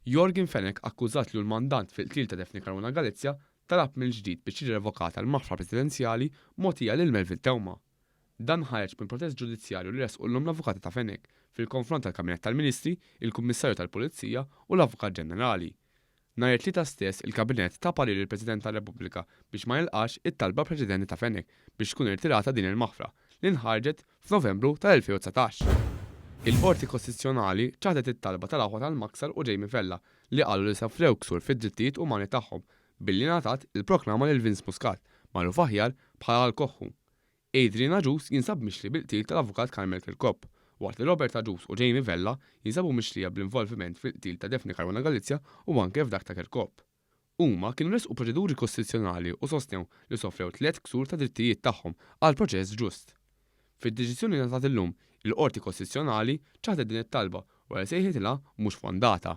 Yorgen Fenech akkużat li hu l-mandant fil-qtil ta' Daphne Caruana Galizia talab mill-ġdid biex tiġi revokata l-maħfra presidenzjali mogħtija lil Melvin Theuma. Dan ħareġ minn protest ġudizzjarju li ressqu llum l-avukati ta' Fenech fil-konfront tal-Kabinett tal-Ministri, il-Kummissarju tal-Pulizija u l-Avukat Ġenerali. Nhar it-Tlieta stess il-Kabinett ta parir lill-President tar-Repubblika biex ma jilqax it-talba preċedenti ta' Fenech biex tkun irtirata din il-maħfra, li nħarġet f'Novembru tal-2019. Il-Qorti Kostituzzjonali ċaħdet it-talba tal-aħwa tal-Maksar u Jamie Vella li qalu li sofrew ksur fid-drittijiet umani tagħhom billi ngħatat il-proklama lil Vince Muscat, magħruf aħjar bħala l-Koħħu. Adrian Agius jinsab mixli bil-qtil tal-Avukat Carmel Kirkop, waqt li Robert Agius u Jamie Vella jinsabu mixlija bl-involviment fil-qtil ta' Daphne Caruana Galizia u anke f'dak ta' Kirkop. Huma kienu ressqu proċeduri kostituzzjonali u sostnew li sofrew tlett ksur ta' drittijiet tagħhom għal proċess ġust. Fid-deċiżjoni li ngħatat illum, il-Qorti Kostituzzjonali ċaħdet din it-talba wara li sejħitilha mhux fondata.